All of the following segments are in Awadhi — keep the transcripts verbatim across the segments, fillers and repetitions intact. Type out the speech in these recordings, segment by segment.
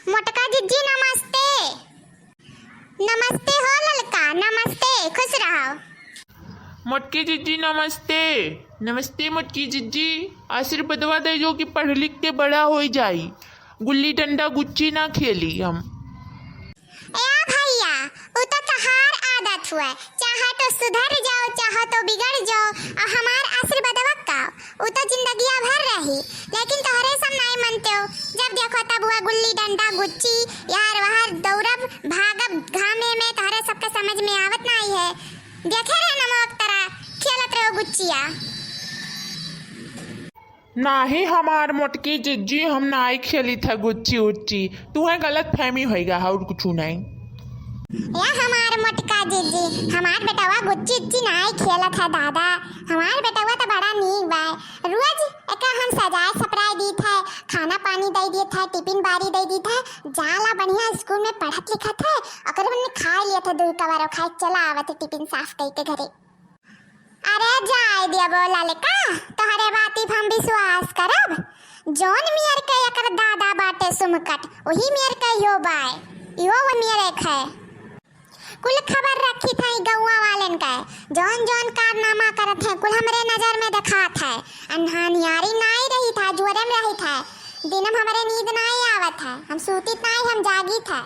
मोटका जिज्जी नमस्ते। नमस्ते हो ललका, नमस्ते, खुश रहो। मोटकी जिज्जी नमस्ते। नमस्ते मोटकी जिज्जी, आशीर्वादवा दे जो कि पढ़ लिख के बड़ा होई जाई, गुल्ली डंडा गुच्ची ना खेली हम। ए भैया, उ तो तहार आदत हुए, चाहे तो सुधर जाओ, चाहे तो बिगड़ जाओ, और हमार आशीर्वादवा का, उ तो जिंदगिया भर रही, लेकिन तोहरे सब नाई मनते हो। जब देखो तब वह गुल्ली डंडा गुच्ची, यार वहार दौड़ब भागब घामे में, तोहरे सबके समझ में आवत नाई है। देखे रहे नमक तरह खेलत रहो गुच्चिया। नाही हमार मोटकी जिज्जी, हम नाई खेली थे गुच्ची उच्ची, तुहे गलत फहमी होइगा है और कुछ नहीं। या हमार मोटका जिज्जी, हमार बेटवा गुच्ची उच्ची नाई खेलत है दादा, हमार बेटवा तो बड़ा नीक बा। रोज एका हम सजाए सपराए दीत है, खाना पानी दे दीत है, टिफिन बारी दे दीत है, जाला बढ़िया स्कूल में पढ़त लिखत है, ओकर हमने खा लिया था दू कवर और खाए चला आवत है टिफिन साफ करके घरे। अरे जाए दिया बोला ललका, तोहरे बाती पे हम विश्वास करब। जौन मियर के एकर दादा बाटे सुमकट, वही मियर के यो बाय, यो वो मियर एक है। कुल खबर रखी था ई गौवा वालन के, जौन जौन कारनामा करत है, कुल हमरे नजर में देखात है। अन्हानियारी नाई रही था, जुअरे में रही था, दिनम हमरे नींद नाई आवत है, हम सूतित नाई, हम जागित है।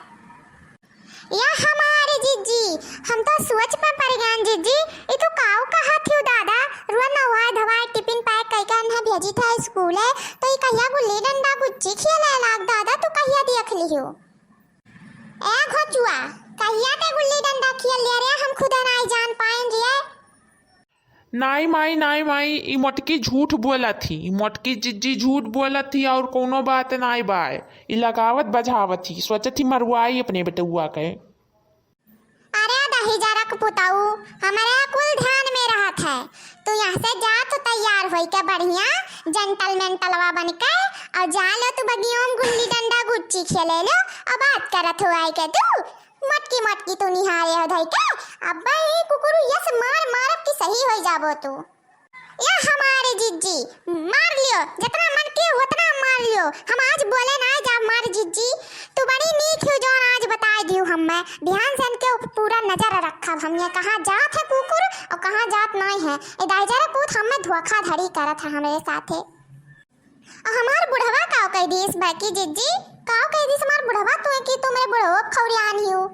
या हमारे जिज्जी, हम तो सोच में पड़ गए जिज्जी, ई तू काऊ कहत हियो दादा, रुआ नहाए धोआए टिफिन पैक करके अन्हे भेजी था स्कूल है, तो ई कहिया गुल्ली डंडा गुच्ची खेले लाग दादा, तू कहिया देख लियो? ए घोचुआ, कहिया ते गुल्ली डंडा खेल लिया रे, हम खुदे नाई जान पाएन रे। नाई माई, नाई माई, ई मोटकी झूठ बोलत ही, ई मोटकी जिज्जी झूठ बोलत ही और कौनो बात नाई बाय। ई लगावत बझावत ही, सोचत ही मरवाई अपने बेटउआ के। अरे दहिजरक पुतऊ, हमरे कुल ध्यान में रहत है। तू यहाँ से जा, तू तैयार होई के बढ़िया जेंटल मेंटलवा बन के और जा लो तू बगियों में गुल्ली डंडा गुच्ची खेले लो और बात करत हो आई के तू। मटकी मटकी तू निहारे हो धई के, अब्बे ई कुकुरु यस मार मारब कि सही होई जाबो तू। या हमारे जिज्जी, मार लियो, जितना मन के उतना मार लियो। हम आज बोले ना जा हमारे जिज्जी, तू बड़ी नीक हो जौन आज बताए दियो हमें। बिहान से इनके ऊपर पूरा नजर रखब हम, ये कहाँ जात है कुकुर और कहाँ जात नहीं है। ए दाईजरा पूत हमें धोखाधड़ी करत है हमरे साथे। और हमार बुढ़वा काव कह दिस बाकी जिज्जी, काव कह दिस हमार बुढ़वा तू कि तू मेरे बुढ़वा खौरियान ही हो।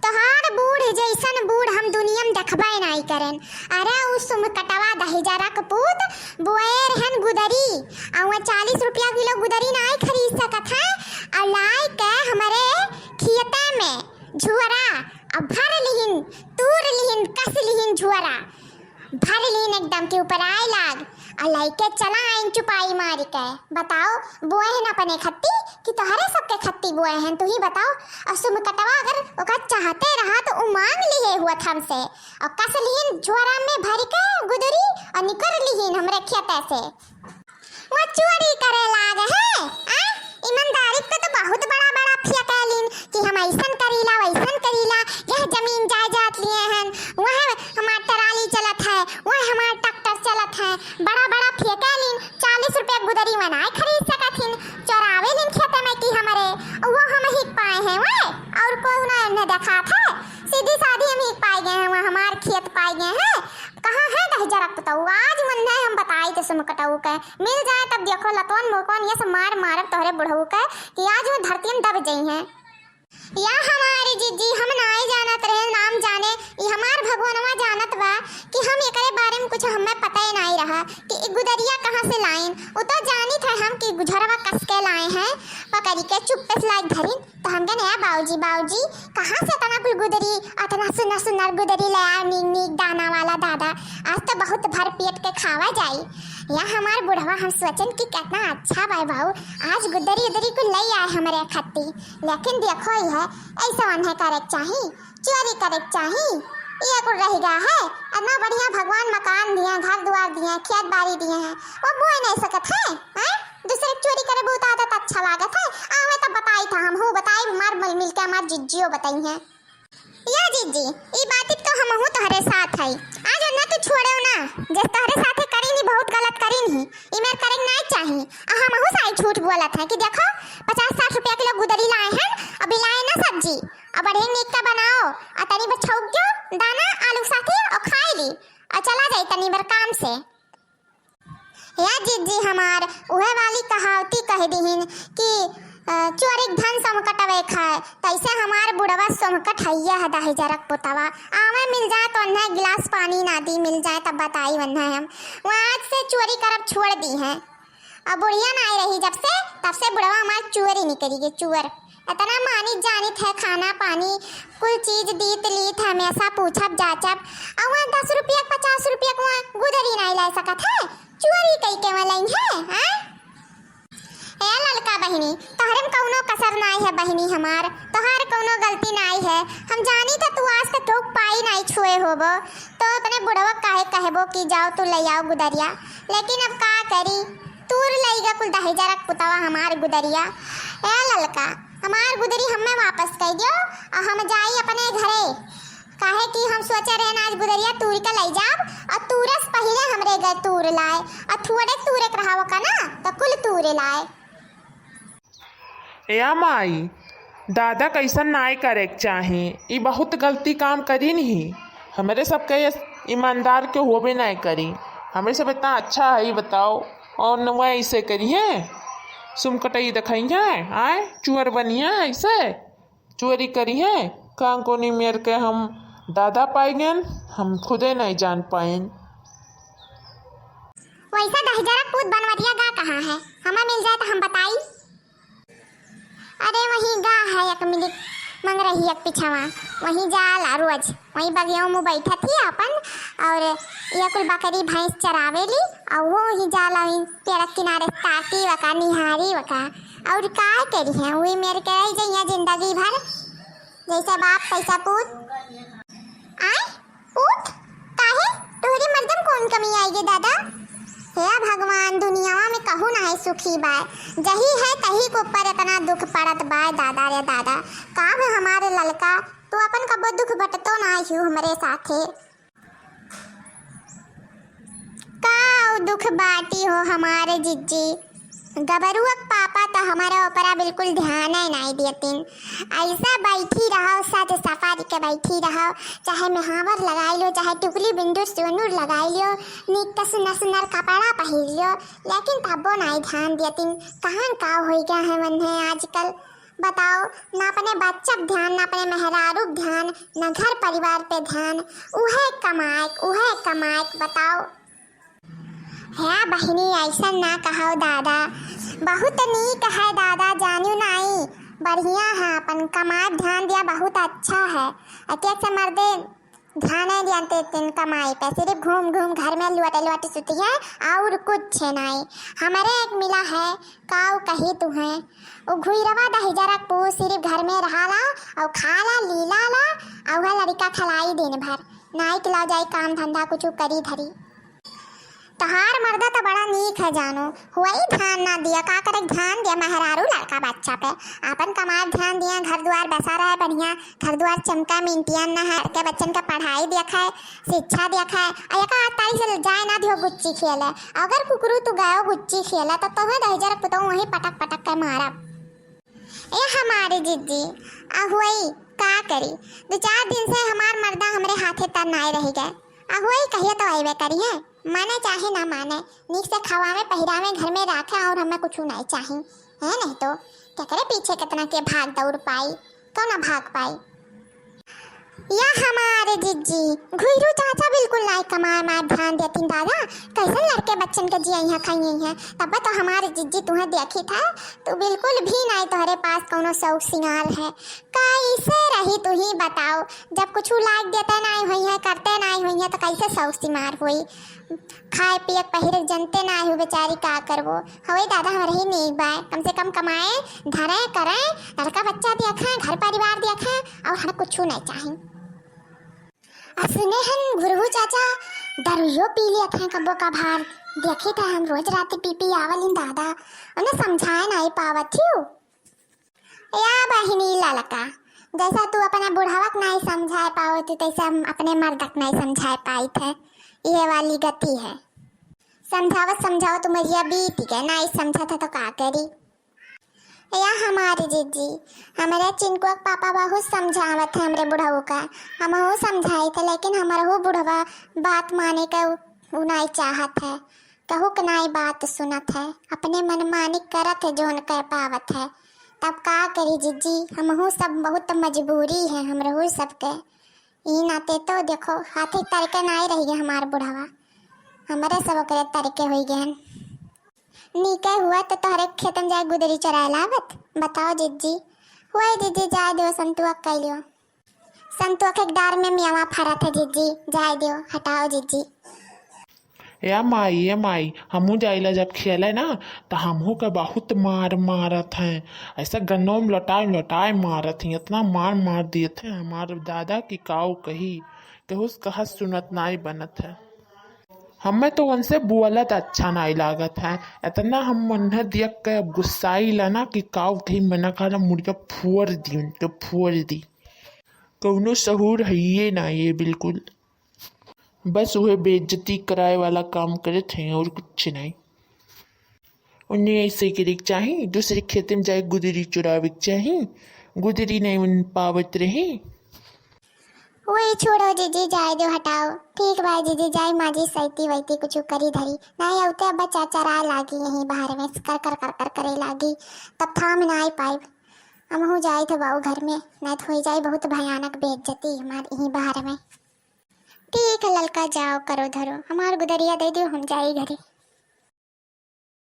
तोहार बूढ़ जैसन बूढ़ हम दुनिया में देखबे नाई करेन। अरे उ सुमकटवा दहिजरा के पूत बोए रहन गुदरी, आ वह चालीस रुपया किलो गुदरी नाई खरीद सकत है, और लाई के हमरे खियते में झुअरा, और भर लिहिन, तूर लिहिन, कस लिहिन झुअरा। भर लीन एकदम के ऊपर आए लाग, आ लइके चला आइन चुपाई मारी के। बताओ, बोए हन अपने खत्ती कि तोहरे सबके खत्ती बोए हन, तू ही बताओ। और सुमकटवा अगर ओकर चाहते रहा तो उ मांग लिहे हुआ हमसे, और कस लीन झोरा में भर के गुदरी और निकर लीन हमरे खेते से। वो चोरी करे लाग है, आ? ईमानदारी पे तो बहुत बड़ा बड़ा फेंकेलिन कि हम ऐसन करीला, वैसन करीला, यह जमीन जायदाद लिए हन, वह हमार ट्राली चलत है, वह हमार ट्रैक्टर चलत है, बड़ा बड़ा फेंकेलिन, चालीस रुपया गुदरी में नाय खरीद सकत हिन, चोरावेलिन खेते में कि हमरे, वो हम ही पाए हैं, वह और कोई ना इन्हें देखात है, सीधी साधी हम ही पाए गए हैं, वह हमार खेत पाए गए हैं। कहाँ है दहिजरा के पुतऊ? आज मन है हम बताई तो सुमकटऊ के। मिल जाए तब देखो लतवन मोकवन ये सब मार मारब तोहरे बुढ़ऊ के कि आज वो धरती में दब जई हैं। या हमारी जिज्जी, हम नाई जानत रहे, नाम जाने, ई हमार भगवानवा जानत बा कि हम एकरे बारे में कुछ हमें पता ही नाई रहा कि ई गुदरिया कहाँ से लाइन। उ तो जानित है हम कि झोरवा कस के लाए हैं, पकड़ी के चुप्पे से लाइक धरिन। तो हम कहने, "ए बाऊजी, बाऊजी, कहाँ से इतना कुल गुदरी, इतना सुंदर सुंदर गुदरी ले आए, नीक नीक दाना वाला दादा, आज तो बहुत भर पेट के खावा जाई।" या हमार बुढ़वा हम सोचन कि कितना अच्छा बा बाऊ, आज गुदरी उदरी कुल ले आए हमरे खत्ती। लेकिन देखो ही है, ऐसा उन्हें करे के चाही, चोरी करे के चाही। ये कुल रह गया है, इतना बढ़िया भगवान मकान दिए, घर द्वार दिए, खेत बाड़ी दिए हैं, वो बोए नहीं सकत है, हैं? दूसरे के चोरी करे बहुत आदत अच्छा लागत है। आवे तब बताई था, हम हूँ बताई, मार मिल मिल के हमार जिज्जियो बताई है। या जिज्जी, ई बात तो हम हूँ तोहरे साथ है। आज ना तू छोड़ो ना, जस तोहरे साथे करीन ही बहुत गलत करीन ही, ई मेर करे के नाई चाही। आ हम हूँ साई झूठ बोलत है कि देखो पचास साठ कि, अ, चोरी के धन सोमकटवे खाए, तैसे हमार बुढ़वा सोमकट हइये है दहिजरक पुतवा। आवे मिल जाए तो उन्हें गिलास पानी ना दी, मिल जाए तब बताई उन्हें हम। वह आज से चोरी करब छोड़ दी है। अब बुढ़िया ना आई रही जब से, तब से बुढ़वा हमार चोरी निकली गई, चोर। इतना मानित जानित है, खाना पानी कुल चीज दीत लीत, हमेशा पूछब जाचब। और वहाँ दस रुपया, पचास रुपया के वहाँ गुदरी नहीं ला सकत है, चोरी कई के वहाँ लई है, हैं? ए ललका बहिनी, तोहरे में कौनो कसर नाई है बहिनी हमार, तोहार कौनो गलती नाई है। हम जानी तो तू आज तक केहू पाई नाई छुए होबो, तो अपने बुढ़वा काहे कहबो कि जाओ तू ले आओ गुदरिया, लेकिन अब का करी, तूर लई गा कुल दहिजरक पुतवा हमार गुदरिया। ए ललका, हमार गुदरी हमें वापस कर दियो और हम जाई अपने घरे। काहे कि हम सोचे रहे ना आज गुदरिया तूर के लई जाब, और तूरस पहिले हमरे घर तूर लाए, और थोड़े तूरे के रहा का ना, तो कुल तूरे लाए। ए माई, दादा कैसन नाय करे के चाही, ई बहुत गलती काम करी नहीं। हमरे सबके ये ईमानदार के होबे नाय करी। हमरे सब इतना अच्छा है, ई बताओ, और न वह ऐसे करी है, सुमकटई दिखाई है, आए चुअर बनिया ऐसे। चोरी करी है, कांकोनी मेर के हम दादा पाई गन, हम खुदे नहीं जान पाइन। वैसा दहिजरा पूत बनवरिया गा कहाँ है? हमें मिल जाए तो हम बताई। अरे वही गा है, एक मिनट, मंग रही एक पिछवा, वही जाला रोज, वही बगियों में बैठा थी अपन, और ये कुल बकरी भैंस चरावेली, और वो ही जाला वही पेड़ के किनारे ताकी वका, निहारी वका। और का करी है, वही मेर के रह जइया जिंदगी भर, जैसे बाप तैसा पूत। आय पूत, काहे तोहरी मर्दम कौन कमी आई गे दादा? हे भगवान, दुनियावा में कहू ना है सुखी बाय, जही है तही के ऊपर इतना दुख पड़त बाय दादा रे दादा। का है हमारे ललका, तू अपन कबो दुख बटतो ना आयु हमरे साथे। का दुख बाटी हो हमारे जिज्जी, गबरुआ के पापा तो हमारे ऊपरा बिल्कुल ध्यान ही नहीं देतिन। ऐसा बैठी रहो, सज सफारी के बैठी रहो, चाहे मेहावर लगाई लो, चाहे टुकली बिंदु सोनूर लगाई लो, निक सुनर सुनर कपड़ा पहिर लो, लेकिन तबो नहीं ध्यान देतिन। कहाँ का हो गया है मन है आजकल? बताओ, ना अपने बच्चा पे ध्यान, ना अपने मेहरारू पे ध्यान, ना घर परिवार पे ध्यान, उहे कमाएक, उहे कमाएक, बताओ। हे बहिनी, ऐसन ना कहो दादा, बहुत नीक है दादा, जानू नाई, बढ़िया है, अपन कमाए पे ध्यान दिया, बहुत अच्छा है। अतिया से मर्दे ध्यान नहीं दिया ते तिन कमाई पे, सिर्फ घूम घूम घर में लुअटे लुअटे सुती है और कुछ नहीं। हमारे एक मिला है, काऊ कही तू है, उ घुइरवा दहिजरा पू सिर्फ घर में रहाला और खाला लीला ला, और वह लड़का खलाई दिन भर, नाई के ला जाई काम धंधा कुछ करी धरी। तहार मर्दा तो बड़ा नीक है जानू, हुआई ध्यान ना दिया, का करे ध्यान दिया मेहरारू लड़का बच्चा पे, अपन कमाए ध्यान दिया, घर द्वार बसा रहे बढ़िया, घर द्वार चमका मिनटियन न है, के बच्चन का पढ़ाई देखा है, शिक्षा देखा है, आ एका आठ तारीख से जाए ना दियो गुच्ची खेले, अगर कुकरू तू गयो गुच्ची खेले तो तोहे दहिजर पुतऊ वहीं पटक पटक के मारब। ए हमारे जिज्जी, अहुआई का करी, दो चार दिन से हमार मर्दा हमरे हाथे तर नाय रह गए, अहुआई कहिए तो अइबे करी है। माने चाहे ना माने, नीक से खवावे, पहिरावे, घर में राखे और हमें कुछ नहीं चाही, है नहीं तो केकरे पीछे कितना के भाग दौड़ पाई, क्यों ना भाग पाई। या हमारे जिज्जी, घुइरू चाचा बिल्कुल नाई कमाए मार ध्यान देतिन दादा, कैसन लड़के बच्चन के जिया यहाँ खाई हैं, तब तो हमारे जिज्जी तुम्हें देखी था, तू बिल्कुल भी नाई तोहरे पास कौनो शौक सिंगार है, कैसे रही तू ही बताओ, जब कुछ लाग देते नाई हुई है, करते नाई हुई है, तो कैसे शौक सिंगार हुई? खाए पिए के पहिरे के जनते ना आही बेचारी, का करबो। हवे दादा, हमरे ही नीक बाय, कम से कम कमाए, धरे, करे, लड़का बच्चा देखे, घर परिवार देखे, और हमें कुछ नहीं चाही। आ सुने हन गुरहु चाचा, दरुइयो पी लिया थे कब्बो कभार, देखी थे हम रोज रात पी पी आवलिन दादा, उन्हें समझाए नहीं पावत हियो। या बहिनी ललका, जैसा तू अपने बुढ़ावा के नाई समझाए पाओ, तू तैसे हम अपने मर्दा के नाई समझाए पाई थे। ये वाली गति है। समझावत समझावत उमरिया बीत गए, नाई समझा था तो का करी। या हमारे जिज्जी, हमारे चिंकुआ के पापा बहुत समझावत है हमरे बुढ़ऊ का। हमहू समझाई थे, लेकिन हमारहू बुढ़वा बात माने के उ, उ नाई चाहत है। कहू के नाई बात सुनत है, अपने मनमानी करत है, जौन कह पावत है। तब का करी जिज्जी, हमहू सब बहुत मजबूरी है हमरहू सबके। ई नाते तो देखो, हाथे तरके नाई रह गए हमार बुढ़वा, हमरे सब ओकरे तरके होई गए। नीके हुआ तो तोहरे खेतन जाए गुदरी चराए लावत। बताओ जिज्जी। हुए जिज्जी, जाए दियो, संतुआ कह लियो। संतुआ के डार में मियावा फरत है जिज्जी, जाए दियो, हटाओ जिज्जी। ए माई, ए माई, हमहू जाइला जब खेले ना, त हमहू के बहुत मार मारत हैं। ऐसा गन्नों में लौटाए लौटाए मारत हैं, इतना मार मार दियत हैं हमार दादा की काऊ कही, केहू से कहत सुनत नाई बनत है। हमें तो उनसे बोलत अच्छा नाई लागत है, इतना हम उन्हें देख के गुस्साइला ना कि काऊ कही, मना कहला मुड़िया फोड़ दी, उनके फोड़ दी। कौनो सहूर है ये ना ये बिल्कुल, बस वह बेइज्जती कराए वाला काम करत हैं और कुछ नहीं। उन्हें ऐसे करे के चाही, दूसरे खेते में जाए गुदरी चुरावे के चाही, गुदरी नहीं उन पावत रहे। वही छोड़ो जिज्जी, जाए दो, हटाओ। ठीक बा जिज्जी, जाए माजी सैती वैती कुछ करी धरी, नहीं आउते अब चाचा राय लागी यही बाहर में कर कर कर कर करे लागी, तब थाम ना आई पाइब। हमहू जाए थे बाऊ घर में, नहीं तो हो जाए बहुत भयानक बेइज्जती हमार यही बाहर में। ठीक है ललका, जाओ करो धरो, हमार गुदरिया दे दियो, हम जाई घरे।